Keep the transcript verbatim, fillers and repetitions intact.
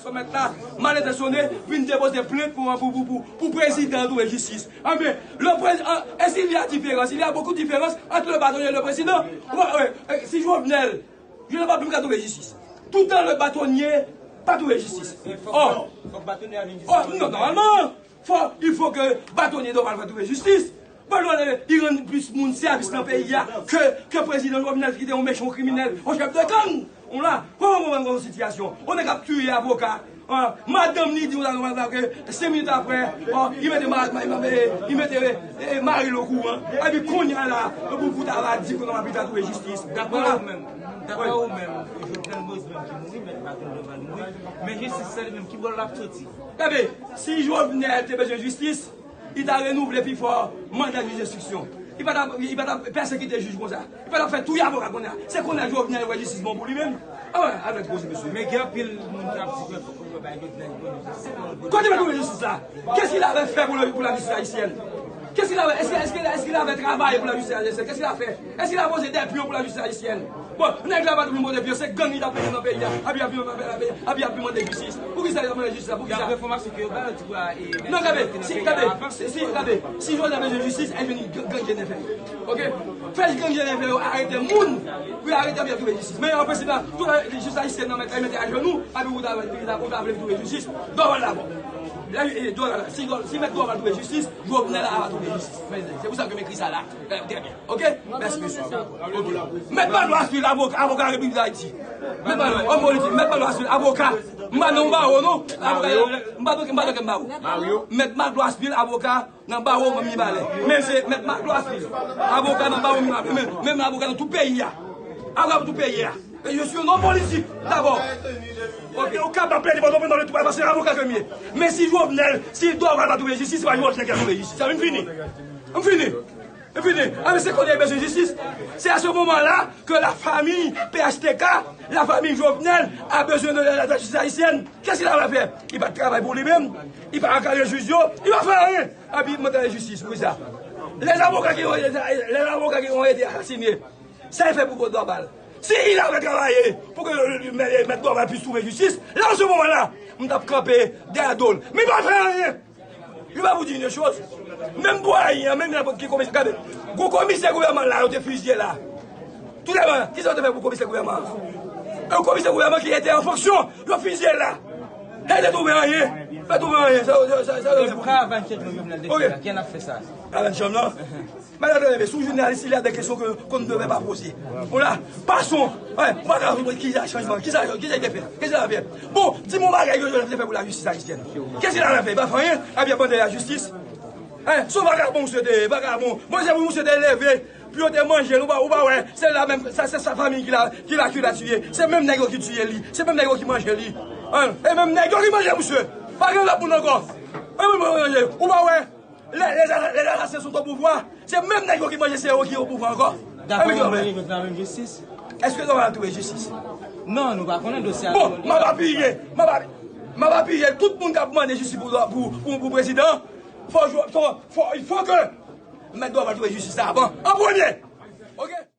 Somèt la, mal entansyone, vin depoze plent pou, pou, pou, pou, pou prezidan an twouve jistis. Anben, le prez, an, est-ce qu'il y a différence? Il y a beaucoup de différence entre le bâtonnier et le président. Wè, wè, e, si Jovenel, Jovenel pa menm ka twouve jistis. Toutan le bâtonnier pa twouve jistis. Ò, ò, non, nòmalman, fò, il faut que bâtonnier Dorval va twouve jistis. Bon, li rann plis moun sèvis nan peyi a ke, ke prezidan Jovenel ki te yon mechan, yon kriminèl, yon chèf de gang. Ou la, kòman konprann yon sitiyasyon? Yon nèg ap tiye avoka, an, madanm li di yon avoka ke senk minit apre, an, li mete ma-, ma-, ma-, li mete, e, mari l okouran. Epi kounye a la, pou, pou ta va di ke nou ap twouve jistis. Daprè ou menm, daprè ou menm, Jovenel Moïse menm ki mouri, mèt Baton Doval mouri, men jistis sa li menm, ki bò l ap soti? Gade, si Jovenel te bezwen jistis, li ta renouvle pi fò manda jij enstriksyon. Li pa t ap, li pa t ap pèsekite jij konsa. Li pa t ap fè touye avoka kounye a. Se kounye a Jovenel wè jistis bon pou li menm. Ah ouais, arèt koze, mesye. Men gen anpil moun k ap di ke fòk yo bay Jovenel bon jistis. Kote mèt twouve jistis la? Qu'est-ce qu'il avait fait pour le, pour la justice haïtienne? Qu'est-ce qu'il avait, est-ce que, est-ce que, est-ce qu'il avait travaillé pour la justice haïtienne? Qu'est-ce qu'il a fait? Est-ce qu'il a posé des pions pour la justice haïtienne? Bon, nèg la pa t vin pote pye, se gang li t ap mete nan peyi a. Epi ap vin, epi ap vin mande jistis. Poukisa li ap mande jistis la? Poukisa? Daprè enfòmasyon ke yo bay, yo di pou a, e, non, gade, si, gade, si, si, gade, si Jovenel bezwen jistis, al vini gang, gang Jennifer. Ok? Fè gang Jennifer yo arete moun, pou yo arete, epi ap twouve jistis. Men an prensip la, tout la, jistis ayisyen nan mèt, mete ajenou, epi ou ta, ou ta, ou ta vle twouve jistis. Dorval la, bon. La, e, Dorval la, si, si mèt Dorval twouve jistis, Jovenel la va twouve jistis. Men se pou sa ke m ekri sa la. Trè byen. Ok? Mèsi, mesye. Ok. Mèt Magloire Aswil, avoka, avoka Repiblik Dayiti. Mèt Magloire, òm politik, mèt Magloire Aswil, avoka. M pa nan yon bawo, non. Avoka, m pa nan, m pa nan bawo. Mèt Magloire Aswil, avoka nan bawo Mibalè. Men se mèt Magloire Aswil, avoka nan bawo Mibalè. Men, men avoka nan tout peyi a. Avoka pou tout peyi a. E je suis un homme politique, d'abord. Ok, ou kapab plede Pòtoprens nan le trwa, paske avoka ke m ye. Men si Jovenel, si Dorval pa twouve jistis, se pa Jovenel ki ap twouve jistis. Sa vin fini. M fini. M fini. Ah, men se kote yo bezwen jistis. C'est à ce moment-là que la famille P H T K, la famille Jovenel a besoin de la, la justice haïtienne. Qu'est-ce qu'il avait fait? Li pa t travay pou li menm. Li pa ankadre jij yo. Li pa fè anyen. Epi mande jistis pou sa. Les avocats qui ont, les avocats qui ont été assassinés, sa yo fè pou Dorval. Si il avait travaillé pour que le, le, le, mèt Dorval puisse trouver justice, là, en ce moment-là, m t ap kanpe dèyè do l. Men li pa fè anyen. Li pa pou di une chose. Menm pou ayen, menm nenpòt ki komisè, gade, gwo komisè gouvènman la, yo te fizye la. Tout lè, kisa yo te fè pou komisè gouvènman an? E komisè gouvènman ki te an fonksyon, yo fizye la. E te twouve anyen. Pa twouve anyen. Sa, sa, sa, sa, e pou karavàn chèf Jovenel te fè la, ki ap fè sa? Karavàn chanm nan? Madan Trèneve, si w jounalis, il y a des questions que, qu'on ne devait pas poser. Bon, la, passons. Wè, ou pa ka reponn ki sa chanjman, ki sa, ki sa li te fè, ki sa l ap fè. Bon, di m yon bagay ke Joseph te fè pou lajistis ayisyèn. Kisa l ap fè? Li pa fè anyen, epi ap mande lajistis. Hein, se yon vagabon misye te ye, vagabon. Bon, se pou misye te leve, pou yo te manje l, ou pa, ou pa wè, se la menm, sa, se sa fanmi ki la, ki la, ki la tiye. Se menm nèg yo ki tiye li, se menm nèg yo ki manje li. Hein, e menm nèg yo ki manje misye. Pa gen lòt moun ankò. E menm manje, ou pa wè. Lè, lè, lè, lè asasen sot o pouvwa, se menm nèg yo ki manje, se yo ki o pouvwa ankò. Dakò, nou bezwen jwenn la menm jistis. Èske nou va twouve jistis? Non, nou pa konnen dosye a. Bon, m ap apiye, m ap api-, m ap apiye tout moun k ap mande jistis pou, pou, pou, pou prezidan. Fò, fò, fò, il faut que mèt Dorval twouve jistis la avan, an premye.